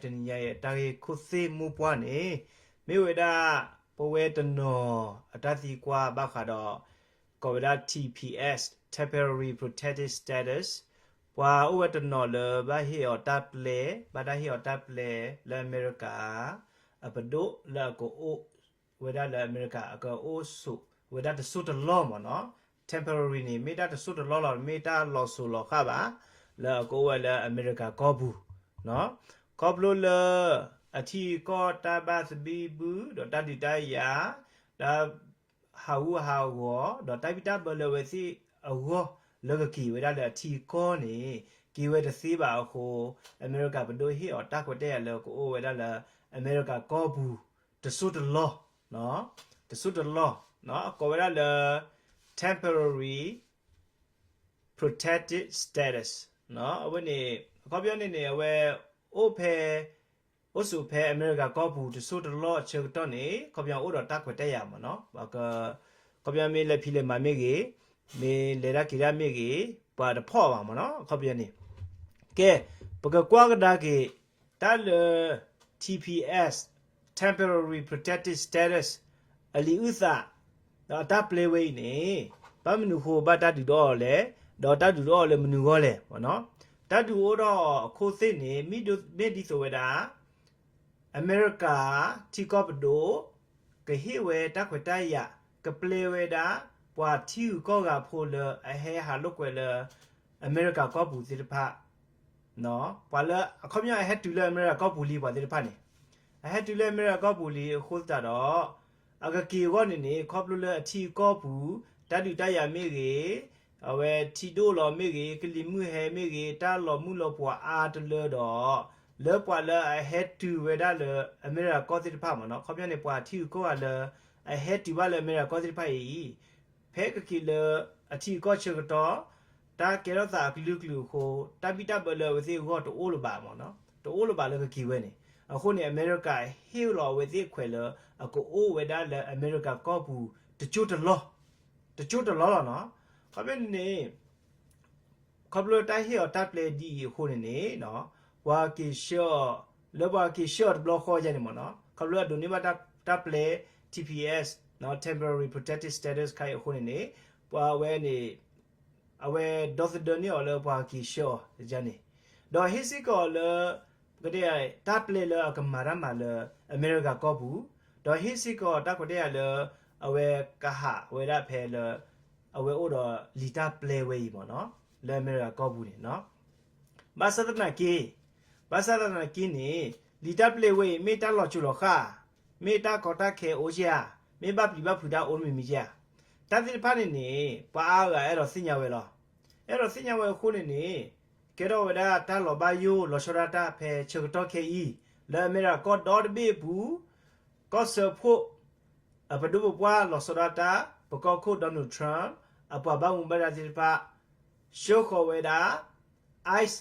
တနံၤညါအံၤ တၢ်ဂ့ၢ်ခိၣ်သ့ၣ်မူပှၢ်န့ၣ် မ့ၢ်ဝဲဒၣ် ပဝဲတနီၤအတၢ်သံကွၢ်ဘၣ်ဃးဒီး ကိးဝဲဒၣ် T P S, Temporary Protected Status, ပှၤအိၣ်ဝဲတနီၤလၢဘၣ်ဟ့ၣ်အီၤတၢ်ပျဲ, ဘၣ်တၢ်ဟ့ၣ်အီၤတၢ်ပျဲလၢအမဲရကၤ အပဒိၣ်လၢအကအိၣ်ဝဲဒၣ်လၢအမဲရကၤ အကအိၣ်ဆိးဝဲဒၣ်တစိၢ်တလီၢ်မ့ၢ်နီၤ. Temporary န့ၣ် မ့ၢ်တၢ်တစိၢ်တလီၢ်လီၤ, မ့ၢ်တၢ်လီၤစိၤလီၤဃၣ်ဘၣ် လၢအကအိၣ်ဝဲလၢအမဲရကၤကီၢ်ပူၤ ခီဖျိလၢ အထံအကီၢ်တၢ်ဘၣ်သဘံၣ်ဘုၣ် ဒီးတၢ်ဒုးတၢ်ယၤ တၢ်ဟးဂူာ်ဟးဂီၤ ဒီးတၢ်ဘံၣ်တၢ်ဘၢလၢအဝဲသ့ၣ်အဂီၢ်လၢကက့ၤဝဲဒၣ်လၢအထံအကီၢ်န့ၣ် က့ၤဝဲတသ့ဘၣ်အဃိ အမဲရကၤပဒိၣ်ဟ့ၣ်အီၤတၢ်ခွဲးတၢ်ယာ်လၢကအိၣ်ဝဲဒၣ်လၢအမဲရကၤကီၢ်ပူၤ တစိၢ်တလီၢ်, တစိၢ်တလီၢ်, ကိးဝဲဒၣ်လၢ temporary protected status အဝဲန့ၣ် အခီပညီန့ၣ်န့ၣ် အဝဲအိၣ်ဖဲ အိၣ်ဆိးဖဲအမဲရကၤကီၢ်ပူၤတစိၢ်တလီၢ်အဆၢကတီၢ်န့ၣ် အခီပညီအိၣ်ဒီးတၢ်ခွဲးတၢ်ယာ်မ့ၢ်နီၤ. အခီပညီမ့ၢ်လဲၤဖံးလဲၤမၤမ့ၢ်ဂ့ၤ, မ့ၢ်လဲၤတၢ်က့ၤတၢ်မ့ၢ်ဂ့ၤ ပှၤတဖီၣ်ဘၣ်မ့ၢ်နီၤ အခီပညီန့ၣ်. ကဲ, ပကကွၢ်ကဒါက့ၤ တၢ်လၢ T P S, Temporary Protected Status အလံာ်အုၣ်သး ဒီးအတၢ်ပျဲဝဲအံၤန့ၣ် ဘၣ်မနုၤဃိဘၣ်တၢ်ဒုးတအိၣ်လဲၣ်, ဒီးတၢ်ဒုးတအိၣ်လၢမနုၤဂီၢ်လဲၣ်မ့ၢ်နီၤ. တၢ်ဒုးအိၣ်ထီၣ်အခိၣ်သ့ၣ်န့ၣ် မ့ၢ်ဒ်သိးဝဲဒၣ် အမဲရကၤ ထံကီၢ်ပဒိၣ် ကဟ့ၣ်ဝဲတၢ်ခွဲးတၢ်ယာ် ကပျဲဝဲဒၣ် ပှၤထံဂုၤကီၢ်ဂၤဖိလၢအဟဲဟးလိာ်ကွဲလၢ အမဲရကၤကီၢ်ပူၤသ့ၣ်တဖၣ်, ပှၤလၢအခီပညီအဟဲတုၤလၢအမဲရကၤကီၢ်ပူၤလံပှၤသ့ၣ်တဖၣ်န့ၣ်, အဟဲတုၤလၢအမဲရကၤကီၢ်ပူၤလံအဃိသတးဒီး အကက့ၤအဂီၢ်န့ၣ်န့ၣ် ခီဖျိလၢအထံအကီၢ်ပူၤ တၢ်ဒုးတၢ်ယၤမ့ၢ်ဂ့ၤ, အဝဲထံဒိၣ်လီၤမ့ၢ်ဂ့ၤ, ကလံၤမုၢ်ဟဲမ့ၢ်ဂ့ၤ, တၢ်လီၤမုၢ်လီၤပှီၤအါတလၢဒီး လၢပှၤလၢအဟဲတုၤဝဲဒၣ်လၢအမဲရကၤကီၢ်သ့ၣ်တဖၣ်မ့ၢ်နီၤ, ခီပညီန့ၣ် ပှၤထံဂုၤကီၢ်ဂၤလၢ အဟဲတုၤဘၣ်လၢအမဲရကၤကီၢ်သ့ၣ်တဖၣ်အံၤ ဖဲကက့ၤလၢအထံအကီၢ်ဆၢကတီၢ် တၢ်ကဲထီၣ်သးအကလုာ်ကလုာ်အဃိ တၢ်ဘံၣ်တၢ်ဘၢလၢအဝဲသ့ၣ်အဂီၢ်တအိၣ်လၢၤဘၣ်မ့ၢ်နီၤ, တအိၣ်လၢၤဘၣ်လၢကက့ၤဝဲန့ၣ်. အဃိန့ၣ် အမဲရကၤဟ့ၣ်လီၤအဝဲသ့ၣ်ခွဲးလၢ အကအိၣ်ဝဲဒၣ်လၢအမဲရကၤကီၢ်ပူၤ တစိၢ်တလီၢ်, တစိၢ်တလီၢ်လီၤနီၤ. ခီဖျိန့ၣ်န့ၣ် ခီဖျိတၢ်ဟ့ၣ်အီၤတၢ်ပျဲဒ်အံၤအဃိန့ၣ်န့ၣ် ပှၤက့ၤဆှၢအီၤ လၢပှၤက့ၤဆှၢအီၤတဘျီဃီယါန့ၣ်မ့ၢ်နီၤ, ခီဖျိအဒိးန့ၢ်ဘၣ်တၢ်ပျဲ T P S, Temporary Protected Status ခါအံၤအဃိန့ၣ်န့ၣ် ပှၤဝဲန့ၣ် အဝဲဒီသဒၢန့ၢ်အီၤလၢပှၤက့ၤဆှၢအီၤယါန့ၣ်, ဒီးဟ့ၣ်စ့ၢ်ကီးအီၤလၢ ပကတဲ တၢ်ပျဲလၢအကမၤတၢ်မၤလၢအမဲရကၤကီၢ်ပူၤ, ဒီးဟ့ၣ်စ့ၢ်ကီးတၢ်ခွဲးတၢ်ယာ်လၢ အဝဲကဟးဝဲဒၣ်ဖဲလၢ အဝဲအိၣ်ဒီးလံာ်တၢ်ပျဲဝဲအံၤမ့ၢ်နီၤ, လၢအမဲရကၤကီၢ်ပူၤန့ၣ် ဘၣ်ဆၣ်သနာ်က့, ဘၣ်ဆၣ်သနာ်က့န့ၣ် လံာ်တၢ်ပျဲဝဲအံၤ မ့ၢ်တၢ်လီၤစိၤလီၤဃၣ်, မ့ၢ်တၢ်ကီတၢ်ခဲအိၣ်ဧါ, မ့ၢ်ဘၣ်ပျံၤဘၣ်ဖုးတၢ်အိၣ်မံၤမံၤဧါ, တၢ်သ့ၣ်တဖၣ်န့ၣ်န့ၣ် ပှၤအါဂၤအဲၣ်ဒိးသ့ၣ်ညါဝဲလီၤ. အဲၣ်ဒိးသ့ၣ်ညါဝဲအဃိန့ၣ်န့ၣ် ကဲထီၣ်ဝဲဒၣ်တၢ်လီၤဘၣ်ယိၣ်လီၤဆီဒၣ်တၢ်ဖဲဆၢကတီၢ်ခဲအံၤ လၢအမဲရကၤကီၢ်ဒီတဘ့ၣ်အပူၤ ကီၢ်စၢဖှိၣ် အပဒိၣ်ပပှၢ်လီၤဆီဒၣ်တၢ် ပကီၢ်ခိၣ် Donald Trump အပှၤဘၣ်မူဘၣ်ဒါသ့ၣ်တဖၣ် ဆှၢဃီၤဝဲဒၣ် ICE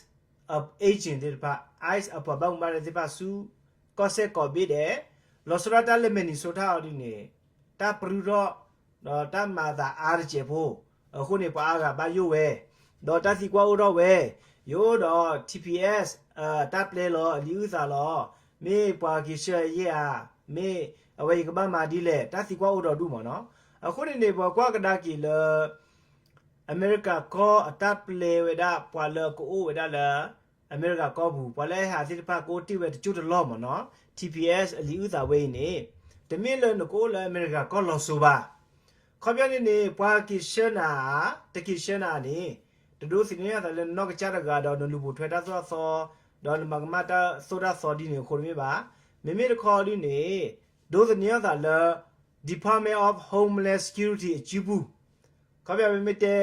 agent သ့ၣ်တဖၣ် ICE အပှၤဘၣ်မူဘၣ်ဒါသ့ၣ်တဖၣ်ဆူ ကီၢ်စဲၣ်ကိးဘ့ၣ်ဒဲး လီၤဆီဒၣ်တၢ်လၢ Minnesota အီၤဒ်န့ၣ် တၢ်ပြူထီၣ် ဒီးတၢ်မၤအသးအါတစဲးဖိ အဃိန့ၣ် ပှၤအါဂၤဘၣ်ယိၣ်ဝဲ ဒီးတၢ်သံကွၢ်အိၣ်ထီၣ်ဝဲ ယိၣ်ဒီး T P S တၢ်ပျဲလီၤ အလံာ်အုၣ်သးလီၤ မ့ၢ်ပှၤက့ၤဆှၢယဲၢ်ဧါ, မ့ၢ်အဝဲယကဘၣ်မၤဒ်လဲၣ် တၢ်သံကွၢ်အိၣ်ဒီးဒူၣ်မ့ၢ်နီၤ. အဃိန့ၣ်န့ၣ် ပှၤကွၢ်ကဒါက့ၤလၢ အမဲရကၤကီၢ်အတၢ်ပျဲဝဲဒၣ် ပှၤလၢကအိၣ်ဝဲဒၣ်လၢ အမဲရကၤကီၢ်ပူၤ ပှၤလၢအဟဲဟးသ့ၣ်တဖၣ်ကအိၣ်တ့ၢ်ဝဲတစိၢ်တလီၢ်မ့ၢ်နီၤ T P S အလံာ်အုၣ်သးဝဲအံၤန့ၣ် တမ့ၢ်လၢနကအိၣ်လၢအမဲရကၤကီၢ်လီၤစိၤဘၣ်. ခီပညီန့ၣ်န့ၣ် ပှၤက့ၤဆှၢနၤဧါ တက့ၤဆှၢနၤန့ၣ် တဒိးသန့ၤအသးလၢနနီၢ်ကစၢ်တဂၤဒီးနလူၤပိာ်ထွဲတၢ်သိၣ်တၢ်သီ ဒီးနမၤကမၣ်တၢ်သိၣ်တၢ်သီဒ်န့ၣ်အဃိတမ့ၢ်ဘၣ်. မ့မ့ၢ်တခီဒ်န့ၣ် ဒိးသန့ၤအသးလၢ Department of Homeland Security အစုပူၤ ခီပညီမ့မ့ၢ်တဲ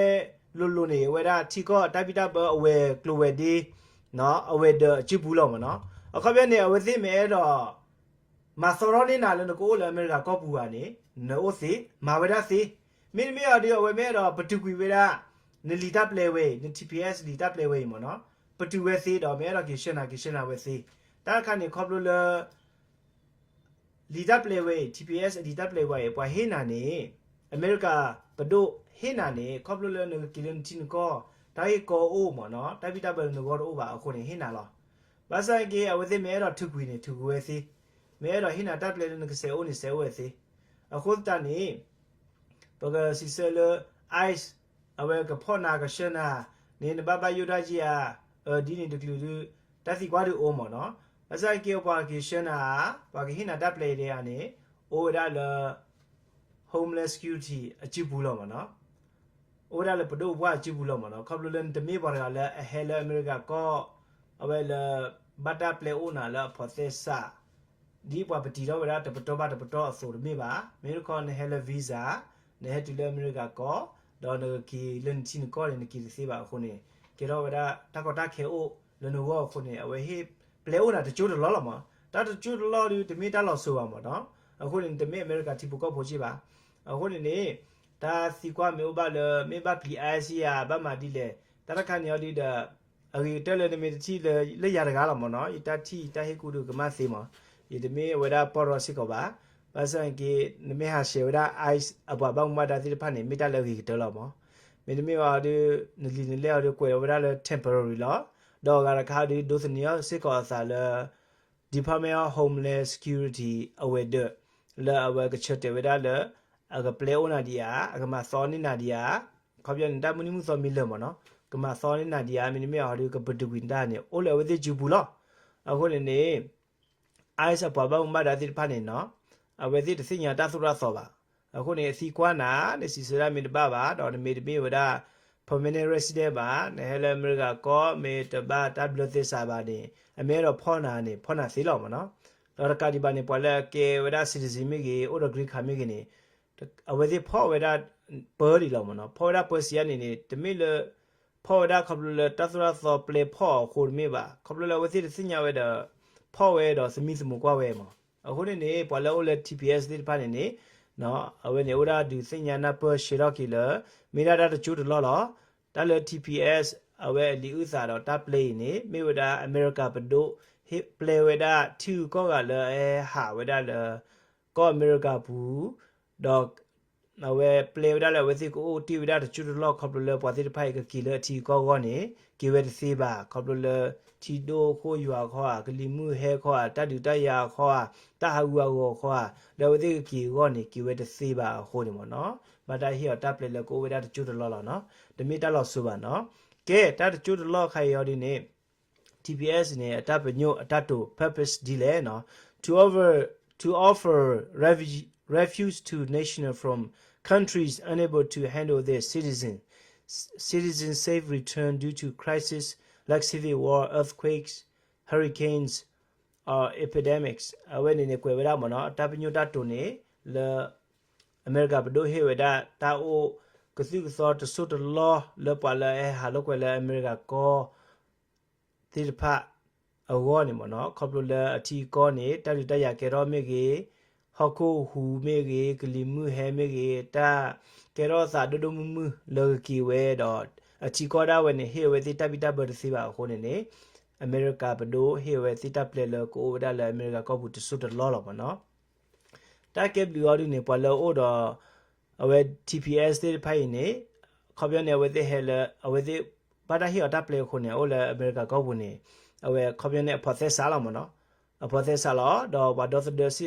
လိၤလိၤန့ၣ် အဝဲဒၣ်ထံကီၢ်တၢ်ဘံၣ်တၢ်ဘၢအဝဲၤကျိၤဝဲၤဒ့ အဝဲၤဒၢးအစုပူၤလီၤမ့ၢ်နီၤ. အခီပညီန့ၣ် အဝဲသ့ၣ်မ့ၢ်အဲၣ်ဒိး မၤသီထီၣ်န့ၢ်နၤလၢနကအိၣ်လၢအမဲရကၤကီၢ်ပူၤဧါန့ၣ် နအိၣ်သ့ မၤဝဲဒၣ်သ့. မ့တမ့ၢ်အီၤဒီး အဝဲမ့ၢ်အဲၣ်ဒိးပတုာ်ကွံာ်ဝဲဒၣ် နလံာ်တၢ်ပျဲဝဲအံၤ န T P S လံာ်တၢ်ပျဲဝဲအံၤမ့ၢ်နီၤ ပတုာ်ဝဲသ့ဒီး မ့ၢ်အဲၣ်ဒိးက့ၤဆှၢနၤ က့ၤဆှၢနၤဝဲသ့. တၢ်တခါန့ၣ် ခီဖျိလၢ လံာ်တၢ်ပျဲဝဲအံၤ T P S အလံာ်တၢ်ပျဲဝဲအံၤ ပှၤဟ့ၣ်နၤန့ၣ် အမဲရကၤပဒိၣ်ဟ့ၣ်နၤန့ၣ် ခီဖျိလၢနကက့ၤလၢနထံနကီၢ် တၢ်ဂ့ၢ်ကီအိၣ်မ့ၢ်နီၤ တၢ်ဘံၣ်တၢ်ဘၢလၢနဂီၢ်တအိၣ်ဘၣ်အဃိန့ၣ် ဟ့ၣ်နၤလီၤ. ဘၣ်ဆၣ်က့ အဝဲသ့ၣ်မ့ၢ်အဲၣ်ဒိးထုးကွံာ်န့ၣ် ထုးကွံာ်ဝဲသ့, မ့ၢ်အဲၣ်ဒိးဟ့ၣ်နၤတၢ်ပျဲလၢနကစဲးအိၣ်န့ၣ် စဲးအိၣ်ဝဲသ့. အဃိသတးန့ၣ် ပကစံးဆၢလၢ ICE အဝဲကဖီၣ်နၤကဆှၢနၤန့ၣ် နဘၣ်ဘၣ်ယိၣ်ဒၣ်ယၤဧါ, ဒ်န့ၣ်တကလုာ်ဒုး တၢ်သံကွၢ်ဒုးအိၣ်မ့ၢ်နီၤ. ဘၣ်ဆၣ်က့ ပှၤကက့ၤဆှၢနၤဧါ, ပှၤကဟ့ၣ်နၤတၢ်ပျဲဒဲးဧါန့ၣ် အိၣ်ဝဲဒၣ်လၢ Homeland Security အစုပူၤလီၤမ့ၢ်နီၤ. အိၣ်ဝဲဒၣ်လၢပဒိၣ်ပပှၢ်အစုပူၤလီၤမ့ၢ်နီၤ. ခီဖျိလၢနတမ့ၢ်ပှၤတဂၤလၢအဟဲလၢအမဲရကၤကီၢ် အဝဲလၢ ဘၣ်တၢ်ပျဲအိၣ်နၤလၢအဖိးသဲစး ဒ်ပှၤပတံၤထီၣ်ဝဲဒၣ်တပတီၢ်ဘၣ်တပတီၢ်အသိးတမ့ၢ်ဘၣ်. မ့ၢ်တခီနဟဲလၢ visa, နဟဲတုၤလၢအမဲရကၤကီၢ် ဒီးနကက့ၤလၢနထံနကီၢ်န့ၣ် နက့ၤတသ့ဘၣ်အဃိန့ၣ် ကဲထီၣ်ဝဲဒၣ်တၢ်ကီတၢ်ခဲအိၣ်လၢနဂီၢ်အဃိန့ၣ် အဝဲဟ့ၣ်ပျဲအိၣ်နၤတကၠိတလီၢ်လီၤမ့ၢ်. တၢ်တကၠိတလီၢ်ဒုးတမ့ၢ်တၢ်လီၤစိၤဘၣ်မ့ၢ်နီၤ. အဃိန့ၣ် နတမ့ၢ်အမဲရကၤထံဖိကီၢ်ဖိက့ဘၣ်. အဃိန့ၣ်န့ၣ် တၢ်သံကွၢ်မ့ၢ်အိၣ်ဘၣ်လၢ မ့ၢ်ဘၣ်ပျံၤ ICE ဧါ, ဘၣ်မၤဒ်လဲၣ်, တၢ်တခါန့ၣ်အီၤဒုးဒီး အဂ့ၤကတၢၢ်လၢနမ့ၢ်တထံၣ်လၢယၤတဂၤလီၤမ့ၢ်နီၤ. ယတၢ်ထံၣ်ယတၢ်ဟ့ၣ်ကူၣ်ဒုးကမၣ်သ့မ့ၢ်, ယတမ့ၢ်ဝဲဒၣ်ပီၢ်ရီစ့ၢ်ကီးဘၣ်. ဘၣ်ဆၣ်က့ နမ့ၢ်ဟးဆှဲးဝဲဒၣ် ICE အပှၤဘၣ်မူဘၣ်ဒါသ့ၣ်တဖၣ်န့ၣ် မ့ၢ်တၢ်လၢအဂ့ၤကတၢၢ်လီၤမ့ၢ်. မ့တမ့ၢ်ဘၣ်အီၤဒုး နလံာ်နလဲၢ်အီၤဒုးကွဲးလီၤဝဲဒၣ်လၢ temporary လီၤ. ဒီးအဂၤတခါအီၤဒုး ဒိးသန့ၤအီၤစ့ၢ်ကီးအသးလၢ Department of Homeland Security အဝဲၤဒၢး လၢအဝဲကဆၢတဲာ်ဝဲဒၣ်လၢ အကပျဲအိၣ်နၤဒံးဧါ, အကမၤသီန့ၢ်နၤဒံးဧါ, ခီပညီန့ၣ် တၢ်မုၢ်နံၤမုၢ်သီမ့ၢ်လၢာ်မ့ၢ်နီၤ, ကမၤသီန့ၢ်နၤဒံးဧါ, မ့တမ့ၢ်အီၤဒုး ကပတုာ်ကွံာ်နတၢ်န့ၣ် အိၣ်လၢအဝဲသ့ၣ်စုပူၤလီၤ. အဃိန့ၣ်န့ၣ် ICE အပှၤဘၣ်မူဘၣ်ဒါသ့ၣ်တဖၣ်န့ၣ်နီၤ, အဝဲသ့ၣ်တသ့ၣ်ညါတၢ်သိၣ်တၢ်သီဘၣ်. အဃိန့ၣ် အသံကွၢ်နၤ နစံးဆၢဒၣ်မ့ၢ်တဘၣ်ဘၣ်, ဒီးနမ့ၢ်တမ့ၢ်ဝဲဒၣ် permanent resident ဘၣ်, နဟဲလၢအမဲရကၤကီၢ် မ့ၢ်တဘၣ်တၢ်ဘျၢသဲစးဘၣ်န့ၣ် အမ့ၢ်အဲၣ်ဒိးဖီၣ်နၤန့ၣ် ဖီၣ်နၤသ့လီၤမ့ၢ်နီၤ. ဒီးတကးဒံးဘၣ်န့ၣ် ပှၤလၢအကဲဝဲဒၣ် citizen မ့ၢ်ဂ့ၤ, အိၣ်ဒီး green card မ့ၢ်ဂ့ၤန့ၣ် အဝဲသ့ၣ်ဖီၣ်ဝဲဒၣ်ပၢဒံးလီၤမ့ၢ်နီၤ. ဖီၣ်ဝဲဒၣ်ပၢစံးယါန့ၣ်န့ၣ် တမ့ၢ်လၢ ဖီၣ်ဝဲဒၣ်ခီဖျိလၢတၢ်သိၣ်တၢ်သီပျဲဖီၣ်အီၤအဃိတမ့ၢ်ဘၣ်, ခီဖျိလၢအဝဲသ့ၣ်တသ့ၣ်ညါဝဲဒီး ဖီၣ်ဝဲဒီးသမံသမိးကွၢ်ဝဲမ့ၢ်. အဃိန့ၣ်န့ၣ် ပှၤလၢအအိၣ်လၢ T P S သ့ၣ်တဖၣ်န့ၣ်န့ၣ် အဝဲန့ၣ်အိၣ်ဒၣ်ဒုးသ့ၣ်ညါနၢ်ပၢၢ်ဆှၢထီၣ်က့ၤလၢ မ့ၢ်ဒၣ်တၢ်တကၠိတလီၢ်လီၤ. တၢ်လၢ T P S အဝဲအလံာ်အုၣ်သးဒီးတၢ်ပျဲအံၤန့ၣ် မ့ၢ်ဝဲဒၣ်အမဲရကၤပဒိၣ် ဟ့ၣ်ပျဲဝဲဒၣ်ထံဂုၤကီၢ်ဂၤလၢအဟဲဟးဝဲဒၣ်လၢ ကီၢ်အမဲရကၤပူၤ, ဒီး အဝဲပျဲဝဲဒၣ်လၢအဝဲသ့ၣ်ကအိၣ်တ့ၢ်ဝဲဒၣ်တကၠိတလီၢ် ခီဖျိလၢပှၤသ့ၣ်တဖၣ်အံၤကက့ၤလၢအထံဂုၤကီၢ်ဂီၢ်န့ၣ် က့ၤဝဲတသ့ဘၣ်. ခီဖျိလၢ ထံဒိၣ်ခိၣ်ယွၤခီဧါ, ကလံၤမုၢ်ဟဲခီဧါ, တၢ်ဒုးတၢ်ယၤခီဧါ, တၢ်ဟးဂူာ်ဟးဂီၤခီဧါ, လၢအဝဲသ့ၣ်ကက့ၤအဂီၢ်န့ၣ် က့ၤဝဲတသ့ဘၣ်အဃိန့ၣ်မ့ၢ်နီၤ. ဘၣ်တၢ်ဟ့ၣ်အီၤတၢ်ပျဲလၢကအိၣ်ဝဲဒၣ်တကၠိတလီၢ်လီၤနီၤ. တမ့ၢ်တၢ်လီၤစိၤဘၣ်နီၤ. ကဲ တၢ်တကၠိတလီၢ်ခါအံၤအီၤဒ်န့ၣ် T P S န့ၣ် အတၢ်ပညိၣ်အတၢ်တိာ် purpose ဒ်လဲၣ်နီၤ, to offer, to offer refuge, refuge to national from countries unable to handle their citizen, citizen safe return due to crisis like civil war, earthquakes, hurricanes, or epidemics. အဝဲန့ၣ်န့ၣ် ကွဲးဝဲဒၣ်မ့ၢ်နီၤ တၢ်ပညိၣ်တၢ်တိာ်န့ၣ် လၢ အမဲရကၤပဒိၣ်ဟ့ၣ်ဝဲဒၣ် တၢ်အိၣ်ကသုၣ်ကသီတစိၢ်တလီၢ် လၢပှၤလၢအဟဲဟးလိာ်ကွဲလၢအမဲရကၤကီၢ် သ့ၣ်တဖၣ်အဂီၢ်န့ၣ်မ့ၢ်နီၤ, ခီဖျိလၢအထံအကီၢ်န့ၣ် တၢ်ဒုးတၢ်ယၤကဲထီၣ်မ့ၢ်ဂ့ၤ, ဟီၣ်ခိၣ်ဟူးမ့ၢ်ဂ့ၤ, ကလံၤမုၢ်ဟဲမ့ၢ်ဂ့ၤ, တၢ်ကဲထီၣ်သးဒိၣ်ဒိၣ်မုၢ်မုၢ်လၢကက့ၤဝဲဒီး အထံကီၢ်ဒၣ်ဝဲန့ၣ် ဟ့ၣ်အဝဲသ့ၣ်တၢ်ဘံၣ်တၢ်ဘၢတသ့ဘၣ်အဃိန့ၣ်န့ၣ် အမဲရကၤပဒိၣ်ဟ့ၣ်အဝဲသ့ၣ်တၢ်ပျဲလၢကအိၣ်ဝဲဒၣ်လၢအမဲရကၤကီၢ်ပူၤတစိၢ်တလီၢ်လီၤမ့ၢ်နီၤ. တၢ်ကဲဘျုးအီၤဒ်န့ၣ် ပှၤလၢအအိၣ်ဒီး အဝဲ T P S သ့ၣ်တဖၣ်အံၤန့ၣ် ခီပညီန့ၣ် အဝဲသ့ၣ်ဟဲလၢ အဝဲသ့ၣ်ဘၣ်တၢ်ဟ့ၣ်အီၤတၢ်ပျဲအဃိန့ၣ် အအိၣ်လၢအမဲရကၤကီၢ်ပူၤန့ၣ် အဝဲခီပညီန့ၣ် အဖိးသဲစးလီၤမ့ၢ်နီၤ. အဖိးသဲစးလီၤ ဒီးပှၤဒီသဒၢ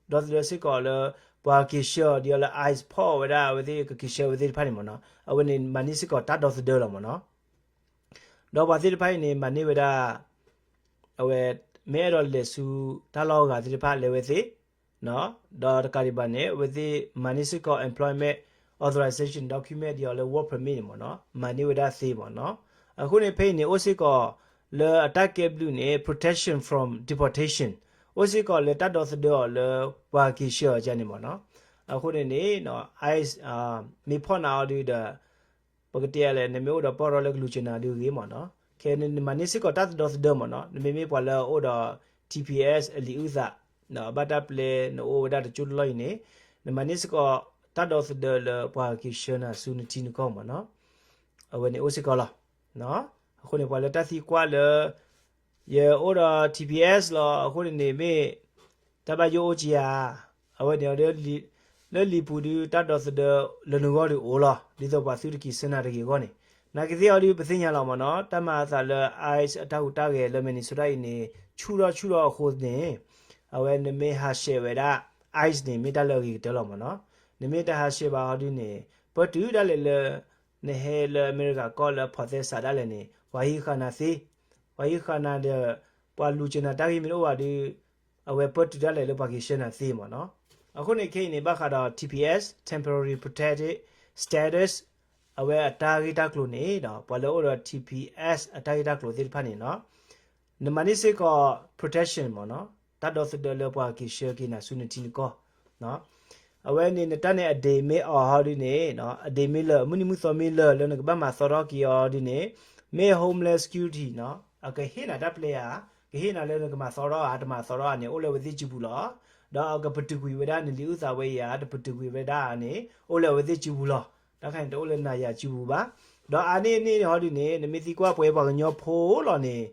ဒီသဒၢစ့ၢ်ကီးလၢ ပှၤက့ၤဆှၢအီၤဒ်အီၤလၢ ICE ဖီၣ်ဝဲဒၣ် အဝဲသ့ၣ်ကက့ၤဆှၢအဝဲသ့ၣ်တဖၣ်န့ၣ်မ့ၢ်နီၤ အဝဲန့ၣ်မၤန့ၢ်စ့ၢ်ကီးတၢ်ဒီသဒၢလီၤမ့ၢ်နီၤ. ဒီးပှၤသ့ၣ်တဖၣ်အံၤန့ၣ် မၤန့ၢ်ဝဲဒၣ် အဝဲ မ့ၢ်အဲၣ်ဒိးလဲၤဆူတၢ်လီၢ်အဂၤသ့ၣ်တဖၣ်လဲၤဝဲသ့, ဒီးတကးဒံးဘၣ်န့ၣ် အဝဲသ့ၣ်မၤန့ၢ်စ့ၢ်ကီး employment authorization document ဒ်အီၤလၢ work permit န့ၣ်မ့ၢ်နီၤ, မၤန့ၢ်ဝဲဒၣ်သ့မ့ၢ်နီၤ. အဃိန့ၣ် ဖဲအံၤန့ၣ် အိၣ်စ့ၢ်ကီးလၢအတၢ်ကဲဘျုးန့ၣ် protection from deportation, အိၣ်စ့ၢ်ကီးလၢတၢ်ဒီသဒၢအီၤလၢပှၤက့ၤဆှၢအီၤကန့ၣ်မ့ၢ်နီၤ. အဃိန့ၣ်န့ၣ် ICE မ့ၢ်ဖီၣ်နၤအီၤဒုးဒီး ပကတဲလဲၣ် နမ့ၢ်အိၣ်ဒီးပီၢ်ရီလၢကလူၤစၢၤနၤဒုးဂ့ၤမ့ၢ်နီၤ, ခဲနမၤန့ၢ်စ့ၢ်ကီးတၢ်သဒီသဒၢမ့ၢ်နီၤ, နမ့မ့ၢ်ပှၤလၢအအိၣ်ဒီး T P S အလံာ်အုၣ်သး, ဘၣ်တၢ်ပျဲနအိၣ်ဝဲဒၣ်တကၠိတလီၢ်အံၤန့ၣ်, နမၤန့ၢ်စ့ၢ်ကီးတၢ်ဒီသဒၢလၢပှၤက့ၤဆှၢနၤဆူနထံနကီၢ်မ့ၢ်နီၤ, အဝဲန့ၣ်အိၣ်စ့ၢ်ကီးလီၤ. အဃိန့ၣ် ပှၤလၢတၢ်သံကွၢ်လၢ ယအိၣ်ဒီး T P S လီၤ, အဃိန့ၣ်န့ၣ်မ့ၢ် တၢ်ဘၣ်ယိၣ်အိၣ်က့ဧါ, အဝဲန့ၣ် လၢလံာ်ပူၤဒုး တၢ်ဒီသဒၢလၢနဂီၢ်ဒုးအိၣ်လီၤ, ဒ်သိးပှၤသုတက့ၤဆှၢနၤတဂ့ၤအဂီၢ်န့ၣ်, နာ်က့သ့ၣ်အီၤဒုး ပသ့ၣ်ညါလီၤမ့ၢ်နီၤ, တၢ်မၤအသးလၢ ICE အတၢ်ဟူးတၢ်ဂဲၤလၢ Minnesota အံၤန့ၣ် ဆူၣ်ထီၣ်ဆူၣ်ထီၣ်အဃိန့ၣ်, အဝဲနမ့ၢ်ဟးဆှဲးဝဲဒၣ် ICE န့ၣ် မ့ၢ်တၢ်လၢအဂ့ၤကတၢၢ်လီၤမ့ၢ်နီၤ. နမ့ၢ်တဟးဆှဲးဘၣ်အီၤဒုးန့ၣ် ပၢတုၤဒၣ်လဲာ်လၢ နဟဲလၢအမဲရကၤကီၢ်လၢအဖိးသဲစးဒၣ်လဲာ်န့ၣ် ပှၤဟံးဃာ်နၤသ့, ပှၤဟံးဃာ်နၤဒီး ပှၤလူၤစၢၤနၤတၢ်ဂ့ၢ်မ့ၢ်တအိၣ်ဘၣ်ဒီး အဝဲပၢတုၤဒၣ်လဲာ်လၢပှၤက့ၤဆှၢနၤသ့မ့ၢ်နီၤ. အဃိန့ၣ်ခဲအံၤန့ၣ် ဘၣ်ဃးဒီး TPS, Temporary Protected Status အဝဲအတၢ်ဂ့ၢ်တၢ်ကျိၤန့ၣ်ဒီး ပှၤလၢအအိၣ်ဒီး TPS အတၢ်ဂ့ၢ်တၢ်ကျိၤသ့ၣ်တဖၣ်န့ၣ်နီၤ နမၤန့ၢ်စ့ၢ်ကီး protection မ့ၢ်နီၤ, တၢ်ဒီသဒၢလၢပှၤက့ၤဆှၢက့ၤနၤဆူနထံနကီၢ်. အဝဲန့ၣ်နတၢ်န့ၣ် အဒ့မ့ၢ်အီၤဟီဒုန့ၣ်, အဒ့မ့ၢ်လၢာ် မုၢ်နံၤမုၢ်သီမ့ၢ်လၢာ်လၢနကဘၣ်မၤသီထီၣ်က့ၤအီၤဒုန့ၣ်, မ့ၢ် Homeland Security နီၤ အကဟ့ၣ်နၤတၢ်ပျဲဧါ, ကဟ့ၣ်နၤလၢနကမၤသီထီၣ်ဧါ တမၤသီထီၣ်ဧါန့ၣ် အိၣ်လၢအဝဲသ့ၣ်စုပူၤလီၤ. ဒီးအကပတုာ်ကွံာ်ဝဲဒၣ်နလံာ်အုၣ်သးဝဲအံၤဧါ တပတုာ်ကွံာ်ဝဲဒၣ်ဧါန့ၣ် အိၣ်လၢအဝဲသ့ၣ်စုပူၤလီၤ. တၢ်ခါန့ၣ် တအိၣ်လၢနၤယၤစုပူၤဘၣ်. ဒီးအါန့ၢ်န့ၣ်ဟီဒုန့ၣ် နမ့ၢ်သံကွၢ်ပှၤပှၤကညီဖိလီၤန့ၣ်,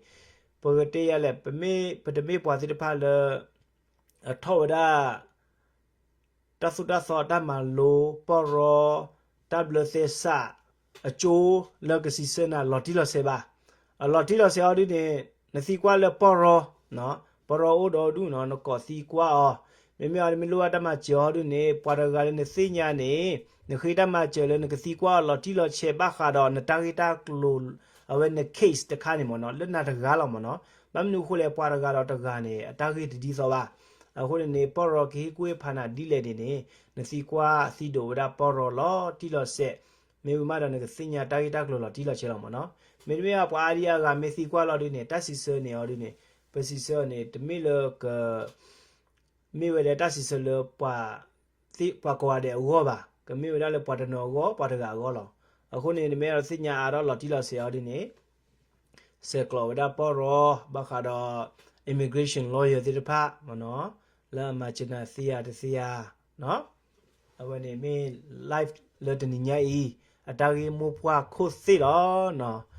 ပကတဲယၤလဲၣ်, ပမ့ၢ် ပတမ့ၢ်ပှၤသ့ၣ်တဖၣ်လၢ အထီၣ်ဝဲဒၣ် တၢ်သိၣ်တၢ်သီတၢ်မၤလိ ပီၢ်ရီ တၢ်ဘျၢသဲစး အကၠိလၢကစံးဆၢနၤလီၤတံၢ်လီၤဆဲးဘၣ်. အလီၤတံၢ်လီၤဆဲးအီၤဒုန့ၣ် နသံကွၢ်လၢပီၢ်ရီ, ပီၢ်ရီအိၣ်ဒီးဒုနီၤ နကိးသံကွၢ်အီၤ, မ့မ့ၢ်အီၤနမ့ၢ်လိၣ်ဘၣ်တၢ်မၤစၢၤအီၤဒုန့ၣ် ပှၤတဂၤလၢနသ့ၣ်ညါန့ၣ် နဃ့တၢ်မၤစၢၤလၢနကသံကွၢ်အီၤလီၤတံၢ်လီၤဆဲးဘၣ်ဃးဒီးနတၢ်ဂ့ၢ်တၢ်ကျိၤ အဝဲန case တခါန့ၣ်မ့ၢ်နီၤ လၢနၤတဂၤလီၤမ့ၢ်နီၤ. ဘၣ်မနုၤအဃိလဲၣ် ပှၤတဂၤဒီးတဂၤန့ၣ် အတၢ်ဂ့ၢ်တဒ်သိးဘၣ်. အဃိန့ၣ်န့ၣ် ပီၢ်ရီကဟ့ၣ်ကူၣ်ဟ့ၣ်ဖးနၤဒ်လဲၣ်န့ၣ်န့ၣ် နသံကွၢ်သံဒိးဝဲဒၣ်ပီၢ်ရီလီၤတံၢ်လီၤဆဲး, မ့ၢ်ဝံၤမးဒီးနကသ့ၣ်ညါတၢ်ဂ့ၢ်တၢ်ကျိၤလီၤတံၢ်လီၤဆဲးလီၤမ့ၢ်နီၤ. မ့တမ့ၢ်ပှၤအါဒံအါဂၤမ့ၢ်သံကွၢ်လီၤဒုန့ၣ် တၢ်စံးဆၢန့ၣ်အီၤဒုန့ၣ် ပစံးဆၢန့ၣ် တမ့ၢ်လၢက မ့ၢ်ဝဲဒၣ်တၢ်စံးဆၢလၢ ပှၤကိးဂၤဒဲးအဂီၢ်ဘၣ်, ကမ့ၢ်ဝဲဒၣ်လၢပှၤတနီၤအဂီၢ် ပှၤတဂၤအဂီၢ်လီၤ. အဃိန့ၣ် နမ့ၢ်အဲၣ်ဒိးသ့ၣ်ညါအါထီၣ်လီၤတံၢ်လီၤဆဲးအီၤဒုန့ၣ် ဆဲးကျိးဝဲဒၣ်ပီၢ်ရီ ဘၣ်ဃးဒီး immigration lawyer သ့ၣ်တဖၣ်မ့ၢ်နီၤ လၢအမၤစၢၤနၤသ့ဧါတသ့ဧါ. အဝဲန့ၣ်မ့ၢ် live လၢတနံၤညါအံၤ အတၢ်ဂ့ၢ်မိၢ်ပှၢ်ခိၣ်သ့ၣ်လီၤနီၤ.